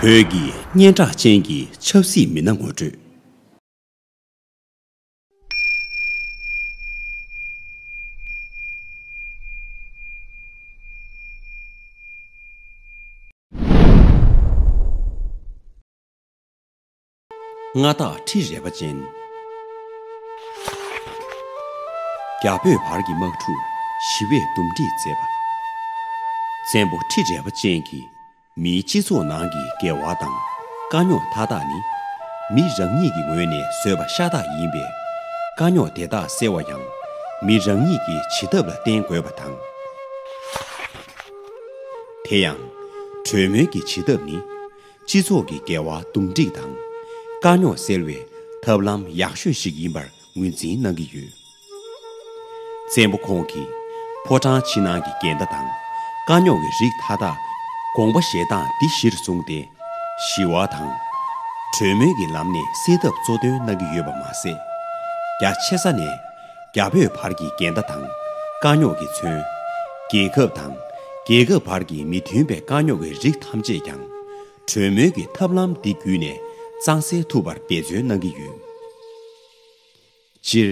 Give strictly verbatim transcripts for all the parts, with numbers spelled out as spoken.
བོད་ཀྱི་སྙན་གྲགས་ཅན་གྱི་ཆབ་སྲིད་མི་སྣ་ངོ་སྤྲོད། མངའ་བདག་ཁྲི་རལ་པ་ཅན། རྒྱ་བོད་བར་གྱི་དམག་འཁྲུག་ཞི་བས་འདུམ་འགྲིག་མཛད་པ། བཙན་པོ་ཁྲི་རལ་པ་ཅན་གྱིས་མིའི་སྤྱི་ཚོགས་ནང་གི་འགལ་བ་དང་དཀའ་རྙོག་མཐའ་དག་ནི་མི་རང་ཉིད་ཀྱི་ངོས་ནས་བཟོས་པ་ཤ་སྟག་ཡིན་པས། དཀའ་རྙོག་དེ་དག་སེལ་བ་ཡང་མི་རང་ཉིད་ཀྱི་བྱེད་ཐབས་ལ་བརྟེན་དགོས་པ་དང་། དེ་ཡང་གྲོས་མོལ་གྱི་བྱེད་ཐབས་ནི། སྤྱི་ཚོགས་ཀྱི་འགལ་བ་འདུམ་འགྲིག་དང་། དཀའ་རྙོག་སེལ་བའི་ཐབས་ལམ་ཡག་ཤོས་ཤིག་ཡིན་པར་ངོས་འཛིན་གནང་གི་ཡོད། བཙན་པོ་ཁོང་གིས་ཕོ་བྲང་ཕྱི་ནང་གི་འགལ་ཟླ་དང་དཀའ་རྙོག་གི་རིགས་མཐའ་དག་དགོངས་པ་བཞེས་སྟངས་འདི་གཞིར་བཟུང་སྟེ། ཞི་བ་དང་གྲོས་མོལ་གྱི་ལམ་ནས་སེལ་ཐབས་གཙོ་འདོན་གནང་གི་ཡོད་པ་མ་ཟད། རྒྱ་ཆེ་ས་ནས་རྒྱ་བོད་བར་གྱི་འགལ་ཟླ་དང་དཀའ་རྙོག་གིས་མཚོན། རྒྱལ་ཁབ་དང་རྒྱལ་ཁབ་བར་གྱི་མི་མཐུན་པའི་དཀའ་རྙོག་གི་རིགས་ཐམས་ཅད་ཀྱང་། གྲོས་མོལ་གྱི་ཐབས་ལམ་འདི་བརྒྱུད་ནས་གཙང་སེལ་ཐུབ་པར་འབད་བརྩོན་གནང་གི་ཡོད། སྤྱིར།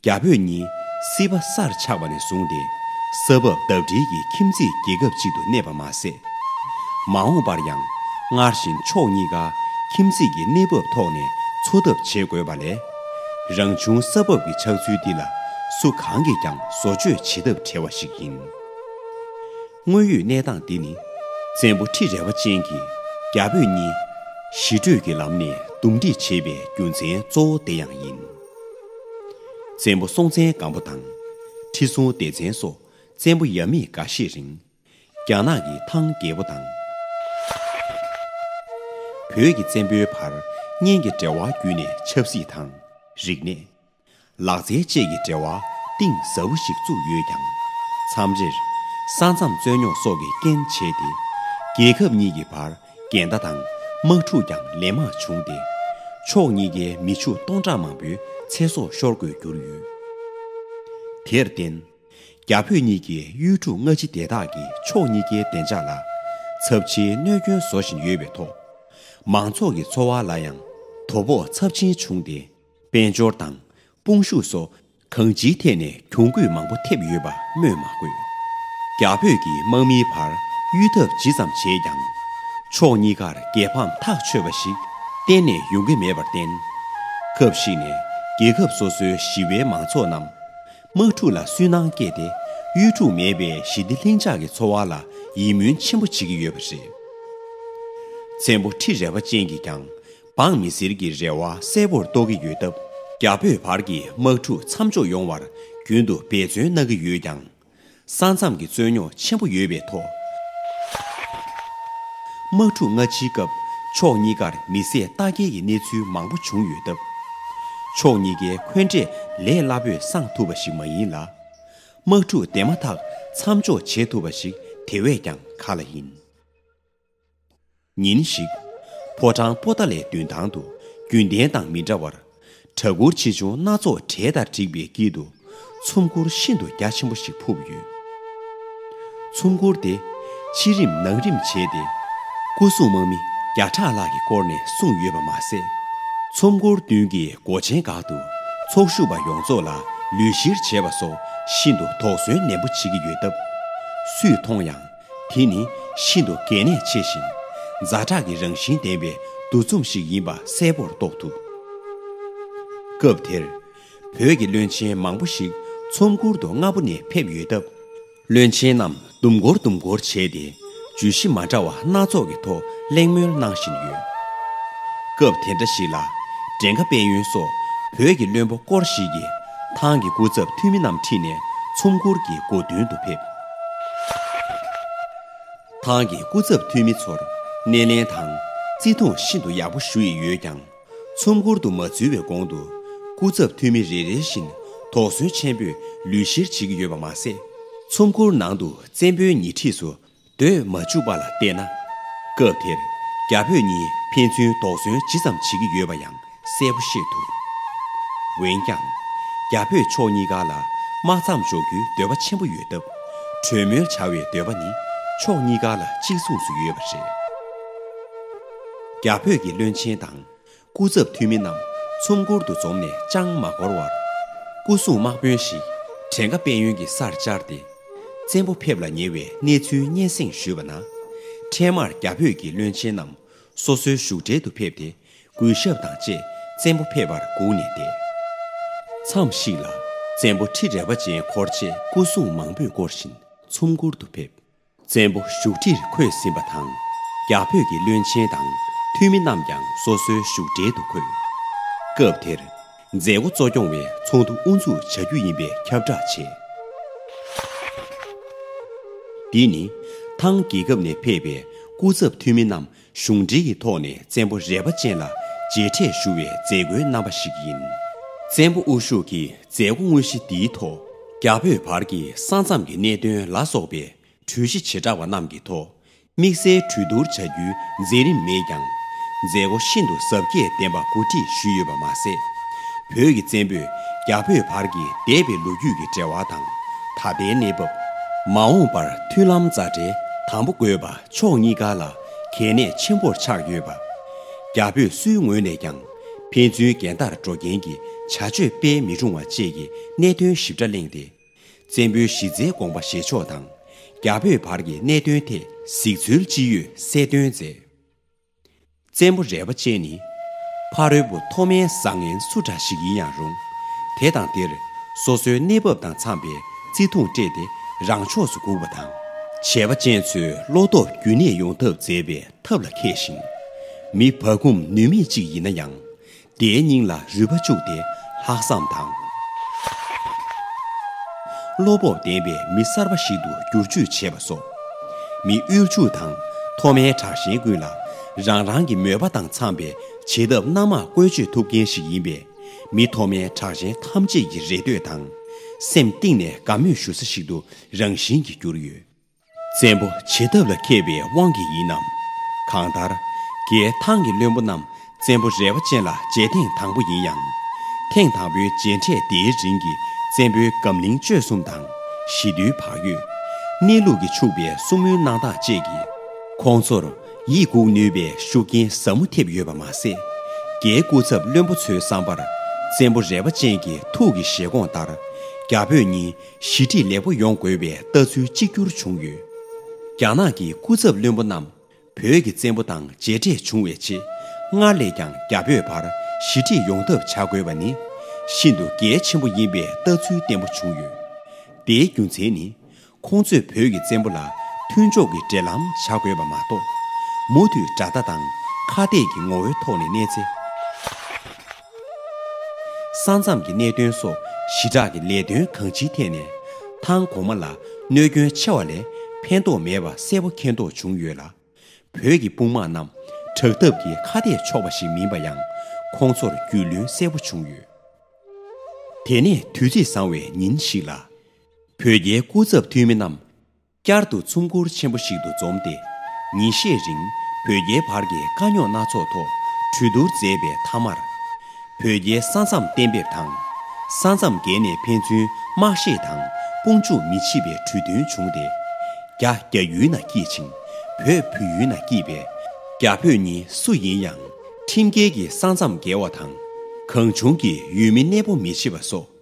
རྒྱ་བོད་གཉིས་སྲིད་པ་སར་ཆགས་པ་ནས་བཟུང་སྟེ། ས་བབ་ལྡབ་འགྲིལ་གྱི་ཁྱིམ་མཚེས་རྒྱལ་ཁབ་ཅིག་ཏུ་གནས་པ་མ་ཟད། མ་འོངས་པར་ཡང་སྔར་བཞིན་ཕྱོགས་གཉིས་ཀ་ཁྱིམ་མཚེས་ཀྱི་གནས་བབ་ཐོག་ནས་འཚོ་ཐབས་བྱེད་དགོས་པ་ལས། རང་བྱུང་ས་བབ་ཀྱི་ཆགས་ཚུལ་འདི་ལ་སུ་གང་གིས་ཀྱང་བཟོ་བཅོས་བྱེད་ཐབས་བྲལ་བ་ཞིག་ཡིན། དངོས་ཡོད་གནས་སྟངས་འདི་ནི། བཙན་པོ་ཁྲི་རལ་པ་ཅན་གྱིས་རྒྱ་བོད་གཉིས་ཞི་གྲོས་ཀྱི་ལམ་ནས་འདུམ་འགྲིག་བྱེད་པའི་རྒྱུ་མཚན་གཙོ་བོ་དེ་ཡང་ཡིན། བཙན་པོ་སྲོང་བཙན་སྒམ་པོ་དང་། ཁྲི་སྲོང་ལྡེ་བཙན་སོགས་བཙན་པོ་ཡབ་མེས་འགའ་ཤས་རིང་། རྒྱ་ནག་གི་ཐང་རྒྱལ་པོ་དང་། བོད་ཀྱི་བཙན་པོའི་བར་གཉེན་གྱི་འབྲེལ་བ་བརྒྱུད་ནས་ཆབ་སྲིད་དང་། རིག་གནས། ལག་རྩལ་བཅས་ཀྱི་འབྲེལ་བ་གཏིང་ཟབ་པོ་ཞིག་བཙུགས་ཡོད་ཀྱང་། མཚམས་རེར་ས་མཚམས་རྩོད་རྙོག་སོགས་ཀྱི་རྐྱེན་བྱས་ཏེ། རྒྱལ་ཁབ་གཉིས་ཀྱི་བར་འགལ་ཟླ་དང་དམག་འཁྲུག་ཀྱང་ལན་མང་བྱུང་སྟེ། ཕྱོགས་གཉིས་ཀའི་མི་ཕྱུགས་སྟོང་ཕྲག་མང་པོའི་ཚེ་སྲོག་ཤོར་དགོས་གྱུར་ཡོད། དེར་བརྟེན། རྒྱ་བོད་གཉིས་ཀྱི་ཡུལ་གྲུ་སྔ་ཕྱི་དེ་དག་གིས་ཕྱོགས་གཉིས་ཀའི་བདེ་འཇགས་ལ་ཚབས་ཆེའི་གནོད་སྐྱོན་བཟོ་བཞིན་ཡོད་པའི་ཐོག། མང་ཚོགས་ཀྱི་འཚོ་བ་ལ་ཡང་དོ་ཕོག་ཚབས་ཆེན་བྱུང་སྟེ། དཔལ་འབྱོར་དང་དཔུང་ཤུགས་སོགས་གང་ཅིའི་ཐད་ནས་གྱོང་གུད་མང་པོ་ཐེབས་ཡོད་པ་སྨོས་མ་དགོས། རྒྱ་བོད་ཀྱི་དམག་མིའི་བར་གཡུལ་འཐབ་ཇི་ཙམ་བྱས་ཀྱང་། ཕྱོགས་གཉིས་ཀར་རྒྱལ་ཕམ་ཐག་ཆོད་པ་ཞིག་གཏན་ནས་ཡོང་གི་མེད་པར་བརྟེན། སྐབས་ཤིག་ནས་རྒྱལ་ཁབ་སོ་སོའི་ཞི་བའི་མང་ཚོགས་རྣམས་དམག་འཁྲུག་ལ་སུན་སྣང་སྐྱེས་ཏེ། གཡུལ་འཁྲུག་མེད་པའི་ཞི་བདེ་ལྷིང་འཇགས་ཀྱི་འཚོ་བ་ལ་ཡིད་སྨོན་ཆེན་པོ་བྱེད་ཀྱི་ཡོད་པ་རེད། བཙན་པོ་ཁྲི་རལ་པ་ཅན་གྱིས་ཀྱང་། འབངས་མི་སེར་གྱི་རེ་བ་གསལ་པོར་རྟོགས་ཀྱི་ཡོད་སྟབས། རྒྱ་བོད་བར་གྱི་དམག་འཁྲུག་མཚམས་འཇོག་ཡོང་བར་རྒྱུན་དུ་འབད་བརྩོན་གནང་གི་ཡོད་ཀྱང་། ས་མཚམས་ཀྱི་རྩོད་རྙོག་ཆེན་པོ་ཡོད་པའི་ཐོག། དམག་འཁྲུག་སྔ་ཕྱིའི་སྐབས་ཕྱོགས་གཉིས་ཀར་མི་བསད་རྟ་འཁྱེར་གྱི་གནས་ཚུལ་མང་པོ་བྱུང་ཡོད་སྟབས། ཕྱོགས་གཉིས་ཀའི་འཁོན་འགྲས་ལས་སླ་པོས་སངས་ཐུབ་པ་ཞིག་མ་ཡིན་ལ། དམག་འཁྲུག་དེ་མ་ཐག་མཚམས་འཇོག་བྱེད་ཐུབ་པ་ཞིག་དེ་བས་ཀྱང་ཁག་ལ་ཡིན། ཉིན་ཞིག་ཕོ་བྲང་པོ་ཏཱ་ལའི་མདུན་ཐང་དུ་རྒྱུན་ལྡན་དང་མི་འདྲ་བར། གྲྭ་གུར་ཆེ་ཆུང་སྣ་ཚོགས་གྲལ་དང་བསྒྲིགས་པའི་དཀྱིལ་དུ། ཚོམ་གུར་ཤིན་ཏུ་རྒྱ་ཆེན་པོ་ཞིག་ཕུབ་ཡོད། ཚོམ་གུར་དེ་ཕྱི་རིམ་ནང་རིམ་བྱས་ཏེ། སྐུ་སྲུང་དམག་མི་བརྒྱ་ཕྲག་ལྷག་གི་སྐོར་ནས་སྲུང་ཡོད་པ་མ་ཟད། ཚོམ་གུར་མདུན་གྱི་སྒོ་ཆེན་སྒང་དུ་ཚོགས་ཞུགས་པ་ཡོངས་རྫོགས་ལ་ལུས་བཤེར་བྱས་པ་སོགས་ཤིན་ཏུ་དོགས་ཟོན་ནན་པོ་བྱེད་ཀྱི་ཡོད་སྟབས། སུས་མཐོང་ཡང་། དེ་ནི་ཤིན་ཏུ་གལ་གནད་ཆེ་ཞིང་། ཛ་དྲག་གི་རང་བཞིན་ལྡན་པའི་འདུ་འཛོམས་ཤིག་ཡིན་པ་གསལ་པོར་རྟོགས་ཐུབ། སྐབས་དེར། བོད་ཀྱི་བློན་ཆེན་མང་པོ་ཞིག་ཚོམ་གུར་དུ་སྔ་པོ་ནས་ཕེབས་ཡོད་སྟབས། བློན་ཆེན་རྣམས་ཟླུམ་སྐོར་ཟླུམ་སྐོར་བྱས་ཏེ། བརྗོད་གཞི་མ་འདྲ་བ་སྣ་ཚོགས་ཀྱི་ཐོག་གླེང་མོལ་གནང་བཞིན་ཡོད། སྐབས་དེ་འདྲ་ཞིག་ལ། འགྲན་ཁ་དཔལ་ཡོན་སོགས་བོད་ཀྱི་བློན་པོ་སྐོར་ཞིག་གིས་ཐང་གི་སྐུ་ཚབ་འཐུས་མི་རྣམས་ཁྲིད་ནས་ཚོམ་གུར་གྱི་སྒོ་མདུན་དུ་ཕེབས། ཐང་གི་སྐུ་ཚབ་འཐུས་མི་ཚོར་སྣེ་ལེན་དང་བརྩི་མཐོང་ཤིན་ཏུ་ཡག་པོ་ཞུ་ཡི་ཡོད་ཀྱང་། ཚོམ་གུར་དུ་མ་འཛུལ་བའི་གོང་དུ། སྐུ་ཚབ་འཐུས་མི་རེ་རེ་བཞིན་དོགས་ཟོན་ཆེན་པོས་ལུས་བཤེར་བྱེད་ཀྱི་ཡོད་པ་མ་ཟད། ཚོམ་གུར་ནང་དུ་བཙན་པོའི་ཉེ་འཁྲིས་སུ་སྡོད་མ་བཅུག་པ་ལ་བལྟས་ན། སྐབས་དེར་རྒྱ་བོད་གཉིས་ཕན་ཚུན་དོགས་ཟོན་ཇི་ཙམ་བྱེད་ཀྱི་ཡོད་པ་ཡང་གསལ་པོ་ཤེས་ཐུབ། འོན་ཀྱང་། རྒྱ་བོད་ཕྱོགས་གཉིས་ཀ་ལ་དམག་མཚམས་འཇོག་རྒྱུའི་འདོད་པ་ཆེན་པོ་ཡོད་སྟབས། གྲོས་མོལ་བྱ་བའི་འདོད་པ་ནི་ཕྱོགས་གཉིས་ཀ་ལ་གཅིག་མཚུངས་སུ་ཡོད་པ་རེད། རྒྱ་བོད་ཀྱི་བློན་ཆེན་དང་། སྐུ་ཚབ་འཐུས་མི་རྣམས་ཚོམས་མགུར་དུ་འཛོམས་ནས་ཅང་མ་འགོར་བར། སྐུ་སྲུང་དམག་དཔོན་ཞིག་བྲན་ཀ་དཔལ་ཡོན་གྱི་སར་བཅར་ཏེ། བཙན་པོ་ཕེབས་ལ་ཉེ་བའི་གནས་ཚུལ་སྙན་སེང་ཞུས་པ་ན། འཕྲལ་མར་རྒྱ་བོད་ཀྱི་བློན་ཆེན་རྣམས་སོ་སོའི་བཞུགས་གྲལ་དུ་ཕེབས་ཏེ། གུས་ཞབས་དང་བཅས་བཙན་པོ་ཕེབས་པར་སྒུག་ནས་བསྡད། མཚམས་ཤིག་ལ་བཙན་པོ་ཁྲི་རལ་པ་ཅན་འཁོར་བཅས་སྐུ་སྲུང་མང་པོས་བསྐོར་བཞིན་ཚོམས་མགུར་དུ་ཕེབས། བཙན་པོ་བཞུགས་ཁྲིར་འཁོད་ཟིན་པ་དང་། རྒྱ་བོད་ཀྱི་བློན་ཆེན་དང་འཐུས་མི་རྣམས་ཀྱང་སོ་སོའི་བཞུགས་གྲལ་དུ་འཁོད། སྐབས་དེར། མཛད་སྒོ་གཙོ་སྐྱོང་བའི་ཚོགས་འདུ་དབུ་འཛུགས་བྱ་རྒྱུ་ཡིན་པའི་ཁྱབ་བསྒྲགས་བྱས། འདི་ནི་ཐང་རྒྱལ་ཁབ་ནས་ཕེབས་པའི་སྐུ་ཚབ་འཐུས་མི་རྣམས་གཞུང་འབྲེལ་གྱི་ཐོག་ནས་བཙན་པོ་རལ་པ་ཅན་ལ་མཇལ་འཕྲད་ཞུ་བའི་མཛད་སྒོའི་རྣམ་པ་ཞིག་ཡིན། བཙན་པོ་དབུ་བཞུགས་ཀྱི་མཛད་སྒོ་དངོས་གཞི་འདིའི་ཐོག་རྒྱ་བོད་བར་གྱི་ས་མཚམས་ཀྱི་གནད་དོན་ལ་སོགས་པའི་གྲོས་གཞི་བྱེ་བྲག་པ་རྣམས་ཀྱི་ཐོག་དམིགས་བསལ་གྲོས་བསྡུར་བྱ་རྒྱུའི་མཛད་རིམ་མེད་ཀྱང་། མཛད་སྒོ་ཤིན་ཏུ་གཟབ་རྒྱས་ལྡན་པ་གོ་སྒྲིག་ཞུས་ཡོད་པ་མ་ཟད། བོད་ཀྱི་བཙན་པོས་རྒྱ་བོད་བར་གྱི་འདས་པའི་ལོ་རྒྱུས་ཀྱི་འབྲེལ་བ་དང་། ད་ལྟའི་གནས་བབ། མ་འོངས་པར་མཐུན་ལམ་མཛའ་འབྲེལ་དམ་པོ་དགོས་པ་ཕྱོགས་གཉིས་ཀ་ལ་གལ་གནད་ཆེན་པོར་ཆགས་ཡོད་པ། རྒྱ་བོད་སུའི་ངོས་ནས་ཀྱང་ཕན་ཚུན་འགལ་ཟླར་འགྲོ་མཁན་གྱི་བྱ་སྤྱོད་སྤེལ་མི་རུང་བ་བཅས་ཀྱི་གནད་དོན་ཞིབ་ཕྲ་གླེང་སྟེ། བཙན་པོའི་གཞི་རྩའི་དགོངས་པ་བཞེས་ཕྱོགས་དང་། རྒྱ་བོད་བར་གྱི་གནད་དོན་ཐད་གཟིགས་ཚུལ་ཅི་ཡོད་གསལ་སྟོན་མཛད། བཙན་པོ་རལ་པ་ཅན་ནི། ཕ་རོལ་པོ་མཐོ་དམན་བཟང་ངན་སུ་འདྲ་ཞིག་ཡིན་ཡང་རུང་། དེ་དང་དེར་སོ་སོའི་གནས་བབ་དང་འཚམས་པའི་བརྩི་མཐོང་སྤྲད་དེ་རང་ཕྱོགས་སུ་སྒུག་པ་དང་། བྱས་པ་ཅན་ཚོའི་བློ་སྟོབས་རྒྱུན་གནས་ཡོང་ཐབས་མཛད་པའི་ཐབས་ལ་མཁས་ཤིང་། མི་བག་འཁུམས་ནུས་མེད་ཅིག་ཡིན་ན་ཡང་། དེའི་སྙིང་ལ་རུས་པ་བཅུག་སྟེ་ལྷག་བསམ་དང་། བློ་སྤོབས་ལྡན་པའི་མི་གསར་པ་ཞིག་ཏུ་བསྒྱུར་བཅོས་བྱས་པ་སོགས། མི་དབུལ་ཕྱུག་དང་མཐོ་དམན་དྲག་ཞན་ཀུན་ལ་རང་རང་གི་མོས་པ་དང་འཚམས་པའི་བྱེད་ཐབས་སྣ་མང་བཀོལ་སྤྱོད་ཐུབ་མཁན་ཞིག་ཡིན་པས། མི་མཐོ་དམན་དྲག་ཞན་ཐམས་ཅད་ཀྱི་རེ་འདོད་དང་། སེམས་གཏིང་ནས་དགའ་མོས་ཞུ་ས་ཞིག་ཏུ་རང་བཞིན་གྱིས་གྱུར་ཡོད། བཙན་པོ་བྱེད་ཐབས་ལ་མཁས་པའི་དབང་གིས་ཡིན་ནམ། གང་ལྟར། རྒྱའི་ཐང་གི་བློན་པོ་རྣམས་བཙན་པོ་རལ་པ་ཅན་ལ་མཇལ་ཐེངས་དང་པོ་ཡིན་ཡང་། ཐེངས་དང་པོའི་མཇལ་འཕྲད་དེའི་རིང་གི་བཙན་པོའི་སྒམ་བརླིང་སྤྱོད་གསུམ་དང་། ཞི་དུལ་བག་ཡོད། གནས་ལུགས་ཀྱིས་ཕྱུག་པའི་བསུ་མོལ་གནང་སྟངས་བཅས་ཀྱིས། ཁོང་ཚོར་ཡིད་འགུག་ནུས་པའི་ཤུགས་རྐྱེན་ཟབ་མོ་ཐེབས་ཡོད་པ་མ་ཟད། རྒྱའི་སྐུ་ཚབ་བློན་པོ་ཚོའི་བསམ་པར། བཙན་པོ་རལ་པ་ཅན་གྱི་ཐུགས་ཀྱི་བཞེད་དགོངས་ལྟར། རྒྱ་བོད་གཉིས། ཞི་འགྲིག་ལེགས་པོ་ཡོང་དགོས་པའི་ལྟ་ཚུལ་གཅིག་གྱུར་བྱུང་ཡོད། རྒྱ་ནག་གི་སྐུ་ཚབ་བློན་པོ་རྣམས་བོད་ཀྱི་བཙན་པོ་དང་མཇལ་འཕྲད་བྱུང་བའི་རྗེས། སྔར་ལས་ཀྱང་རྒྱ་བོད་བར་ཞི་འགྲིག་ཡོང་ཐབས་བྱ་དགོས་པ་ནི་ཤིན་ཏུ་གལ་ཆེན་པོ་ཡིན་པའི་ལྟ་ཚུལ་བརྟན་པོ་བྱུང་ཡོད། དེའི་རྒྱུ་མཚན་ནི། ཁོང་ཚོས་བོད་ཀྱི་བཙན་པོ་ལ་མཐུན་ཕྱོགས་ཀྱི་འབྲེལ་ལམ་བྱ་དགོས་པ་མ་གཏོགས། མུ་མཐུད་དགྲ་ཟླ་དང་ཁ་གཏད་ཀྱི་ངོ་བོའི་ཐོག་ནས་གནས་ཚེ། ས་མཚམས་ཀྱི་གནད་དོན་སོགས་ཞི་དྲག་གི་ལས་དོན་གང་ཅིའི་ཐད་ནས་ཐང་གོང་མ་ལ་གནོད་སྐྱོན་ཆེ་བ་ལས་ཕན་ཐོགས་མེད་པ་གསལ་པོ་མཁྱེན་རྟོགས་བྱུང་ཡོད་ལ། བོད་ཀྱི་དཔུང་དམག་རྣམས་དྲག་འཐབ་ཀྱི་ཁ་གཏད་ཆོག་པ་ཞིག་མིན་པ་ཡང་ཁོང་ཚོར་རྒྱུས་ལོན་གསལ་པོ་བྱུང་ཡོད། དེ་ནས་དུས་ཚིགས་བཟང་བའི་ཉིན་ཞིག་ལ། བོད་རྒྱའི་སྐུ་ཚབ་འཐུས་མི་རྣམས། བསྐྱར་དུ་ཚོམས་མགུར་ཆེན་པོ་ཞིག་ཏུ་འཛོམས་ཏེ། ཉིན་ཤས་རིང་བོད་རྒྱའི་བར་གྱི་དཀའ་རྙོག་སྣ་ཚོགས་ཐོག་གྲོས་བསྡུར་མཛད་པའི་མཐའ་མར། བོད་རྒྱའི་ས་མཚམས་གཏན་འབེབས་དང་། ས་མཚམས་བརྒལ་ནས་ཕན་ཚུན་དམག་ཤེད་དང་དཔུང་འཇུག་མི་བྱེད་པའི་གྲོས་མཐུན་བྱུང་སྟེ། རྒྱ་རྒྱ་ཡུལ་ན་སྐྱིད་ཅིང་བོད་བོད་ཡུལ་ན་སྐྱིད་པས། རྒྱ་བོད་གཉིས་སུ་ཡིན་ཡང་ཁྲིམས་འགལ་གྱིས་ས་མཚམས་བརྒལ་བ་དང་། གང་བྱུང་གིས་ཡུལ་མི་གནས་སྤོ་མི་བྱེད་པ་སོགས།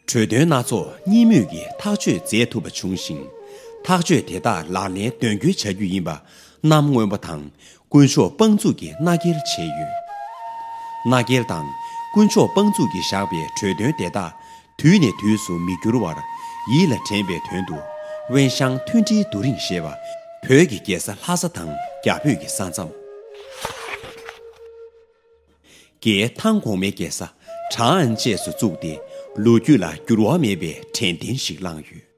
གྲོས་དོན་སྣ་ཚོགས་གཉིས་མོས་ཀྱིས་ཐག་གཅོད་མཛད་ཐུབ་པ་བྱུང་ཞིང་། ཐག་གཅོད་དེ་དག་ལག་ལེན་དོན་འཁྱོལ་བྱ་རྒྱུ་ཡིན་པ་གནམ་སྔོན་པོ་དང་དཀོན་མཆོག་དཔང་བཙུགས་ཀྱིས་མནའ་སྐྱེལ་བྱས་ཡོད། མནའ་སྐྱེལ་དང་དཀོན་མཆོག་དཔང་བཙུགས་ཀྱིས་བཞག་པའི་གྲོས་དོན་དེ་དག་དུས་ནས་དུས་སུ་མི་འགྱུར་བར་ཡིད་ལ་དྲན་པའི་དོན་དུ་དབེན་ཞང་མཐུན་སྒྲིལ་རྡོ་རིང་ཞེས་པ་བོད་ཀྱི་རྒྱལ་ས་ལྷ་ས་དང་རྒྱ་བོད་ཀྱི་ས་མཚམས། རྒྱའི་ཐང་གོང་མའི་རྒྱལ་ས་ཁྲང་ཨན་བཅས་སུ་བཙུགས་ཏེ་ལོ་རྒྱུས་ལ་འགྱུར་བ་མེད་པའི་དྲན་རྟེན་ཞིག་བླངས་ཡོད།